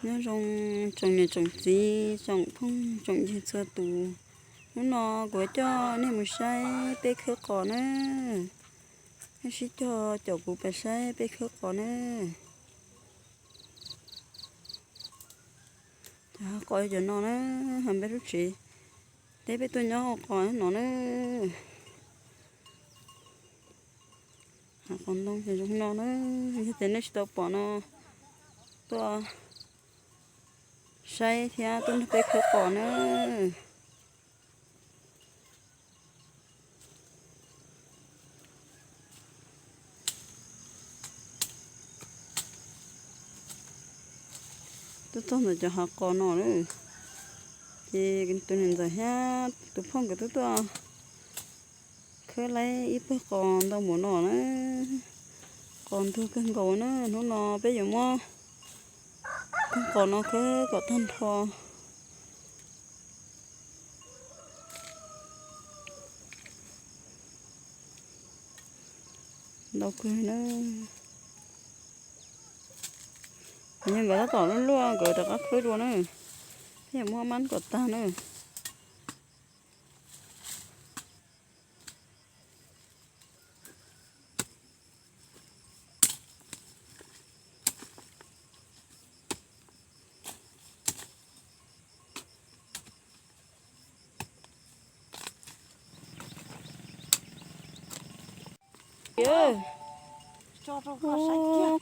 Nyob zoo tsoom niam tsoom txiv, tsoom phooj tsoom ywg txhua tus. Hnub no kuv coj nej mus saib peb khawb qos na. Nej sib cog caum kuv pais saib peb khawb qos na. Cov hav qos cov no na, ho peb lub tsev teb peb tuaj nyob ua qos no na. Hav qos ntoo ces zoo no na, yog tias nej tsis tau pom no, tuaj saib thiab tuaj nrog peb khawb qos na. Tuaj txog ntawm cov hav qos no lawm, ces tus niam ntxawm thiab tus phauj nkawd twb tuaj khawb laib ib pawg qos ntau npaum no na. Qos ntug kawg nkaus na, hnub no peb yuav muab pawg qos no khawb kom tag nrho. Ntau kawg na. Yog nkawd tab tom luaj luaj nkawd rov qab khawb dua na. Peb yuav muab mab kom tag na.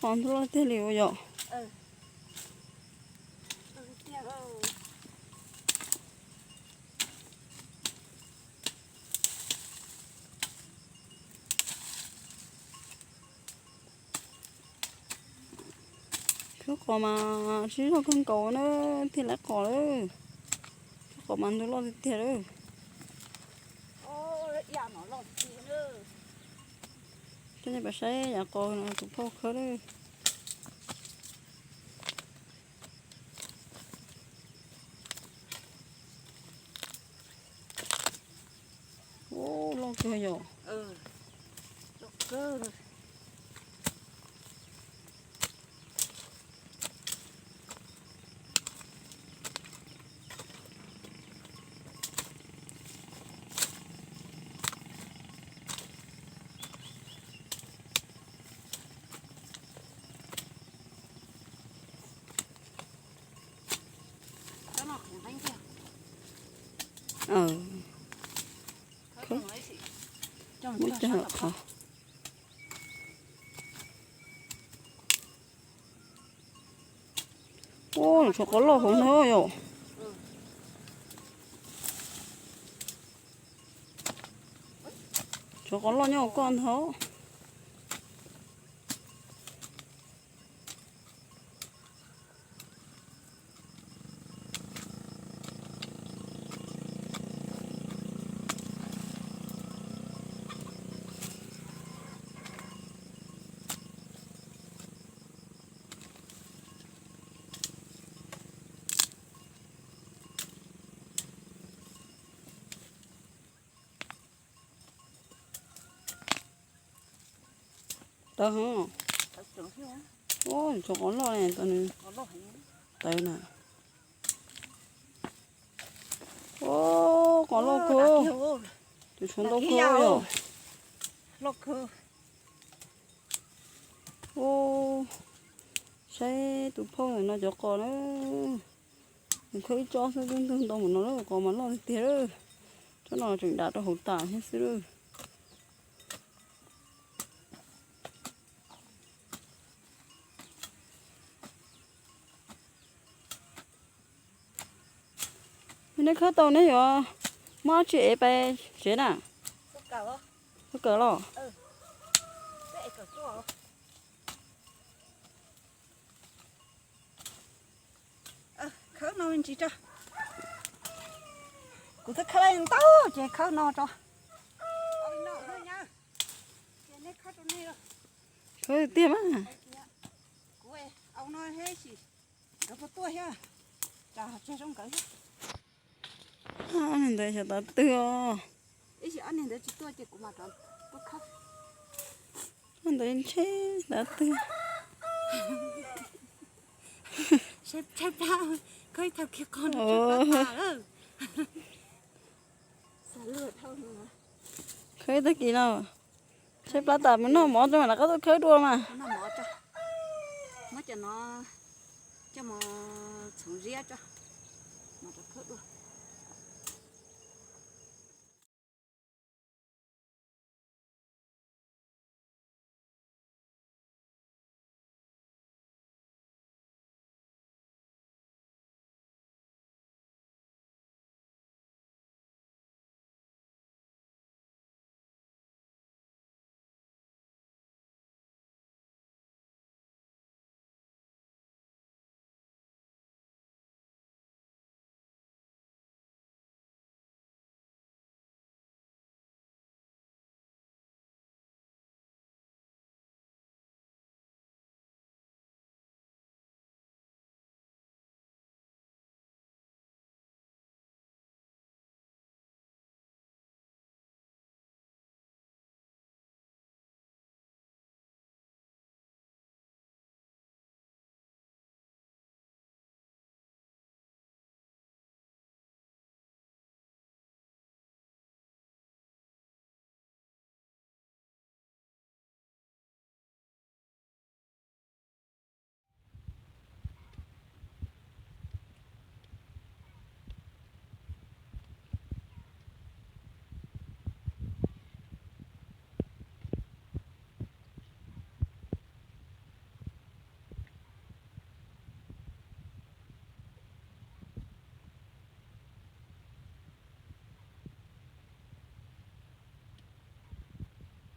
Qos ntug loj tiag li ua yom. Khawb qos mas sib zog kawg nkaus na, thiaj laib qos lawm. Khawb qos mas ntug loj tiag tiag lawm. Coj nej pais saib yav qos no tus phauj khawb lawm. Ub, loj kawg yom. Muab cog qhov. Ub, tshuav qos loj hauv ntag yom. Tshuav qos loj nyob hauv koj ntag. Tawv heev. Ub, tshuav qos loj tau nws tawv na. Ub, qos loj kawg. Tus tshuav ntau kawg yom. Ub, saib tus phauj ntawm no cov qos na. Nws khawb ib tsob xwb twb ntug ntau npaum no lawm, qos mas loj tiag tiag lawm. Tsob no tseem dav rau hauv tas thiab xwb lawm. Yog neb khawb tau neb yuav muab tsi ev pais tsev na. Kawm los. Khawb no me ntsis tso. Kuv twb khawb ntau ces khawb no tso. Khawb tiag mas. Kuv au no he sim nkawd puas tuaj thiab. Tsam tseg zoo nkawd thiab. Ob niag ntawd xyov tav twg os. Ib sim ob niag ntawd tsis tuaj ces kuv mam rov tuaj khawb. Ob ntawd ntshe tav twg. Tshaib plab, khawb ib tag kis qos no tshaib plab tas lawm. Khawb ib tag kis no tshaib plab tas, mus noj mov rau mam rov qab tuaj khawb dua mas. Muab cov no coj mus txhoov ziab tso, mam rov khawb dua.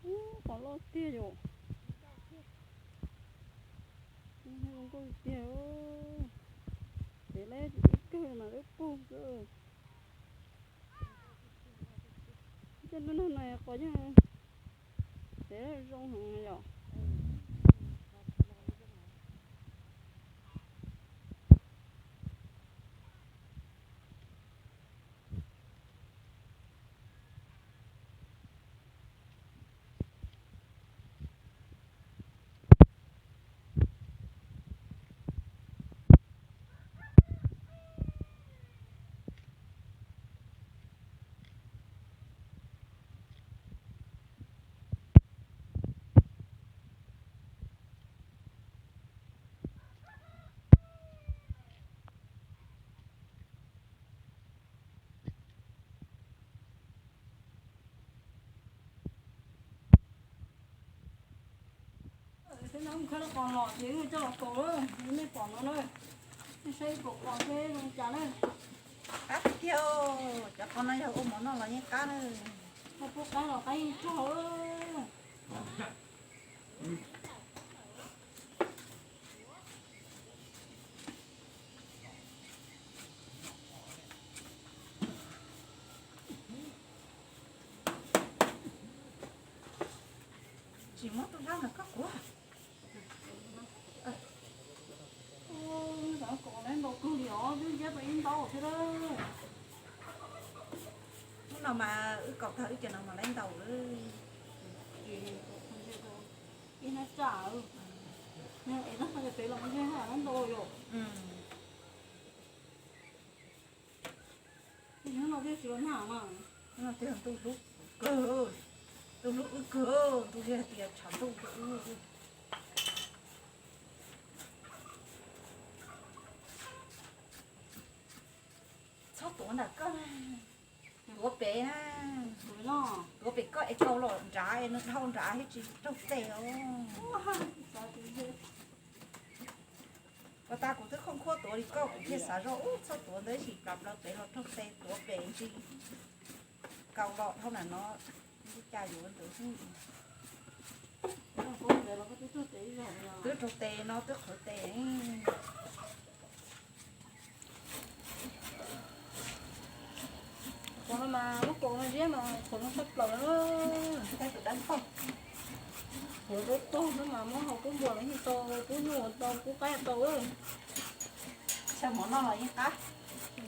Ub, qos loj tiag yom. Zoo nkauj tiag. Tev lawm ib kawg mas lawm puag xwb. Tej lub neej no qos yeej tev zoo heev yom. Teb no wb khawb lub qos los ces wb coj los kaus lawm, nej pom no na. Nej saib ib kaus qos seb zoo li cas na. Qab tiag tiag, cov qos no yog ua mov noj los yeej qab na. Ho pub qaib los qaib yeej rog. Tsis muab tus hlab ntawd koj kuv. Ub, kaus lawv ntaus kawg li os, twb ntsiab tau ib ntaub thiab lawm. Hnub no mas wb kaus tag wb ces no mas lawv ntaus lawm. Ib hnab tsam, es hnab pem los ntshe lawv ntaus yom. Hnub no thiaj tsis los nag mas. Hnub no twb yog ntuj hlub kawg, ntuj hlub wb kawg, ntuj thiaj hais tias tshav ntuj rau wb. Txhob tuav ntawm koj na, tuav pem na, tuav pem koj es kaus los nrad es nws dhau nrad thiaj tsis raug tes os. Ua tas kuv twb khooj khuab tuav li koj, kuv thiaj xav zoj ub txhob tuav ntawd sis plaws plaws pem los raug tes, tuav pem ntsis kaus los dhau ntawm no, cas yuav ntawd xwb. Twb raug tes no twb qhwv tes. Qos no mas muab kaus no ziab mas qhov no tshaj plaws na. Qhov dawb paug xwb mas muab hau pub npua los yeej tau, pub nyuj tau, pub qaib tau. Xyaw mov noj los yeej qab.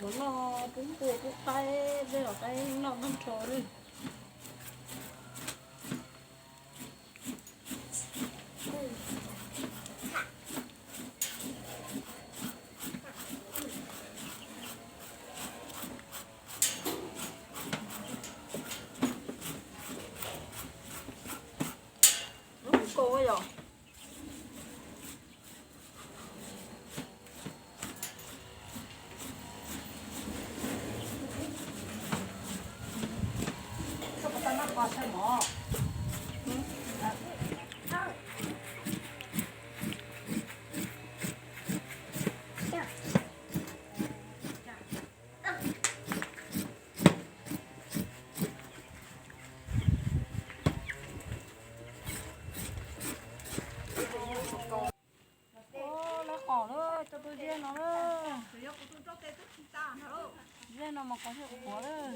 Mov noj pub npua pub qaib, dej los qaib noj tag nrho li. Ziag no, ziag no mas qhov thiaj qhuav lawm.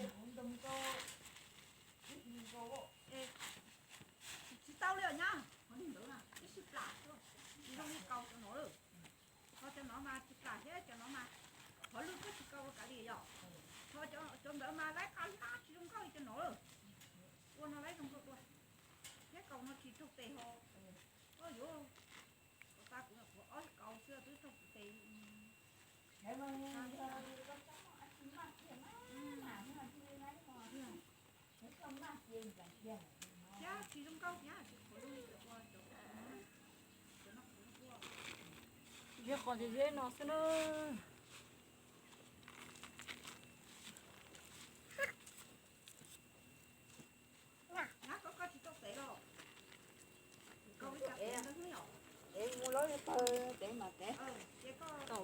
Tsis tau li os nyab, qhov li ntawd na ib sij plam xwb, tsis zoo li kaus cov no lawm. Ho cov no mas tsis plam thiab, cov no mas qhov lwj kawg tsis kaus kav liam yom. Ho cov ntawd mas laib qab hlab tsis zoo nkauj li cov no lawm. Ua no laib zoo nkauj dua, thiab kaus no tsis raug tes ho. Yuav, kuv ta kuv ob kaus xwb twb raug kuv tes. Thiab tsis zoo nkauj thiab. Ziag qos ces ziag no xwb na. Ev mus lawm pawg tev mas tev, tau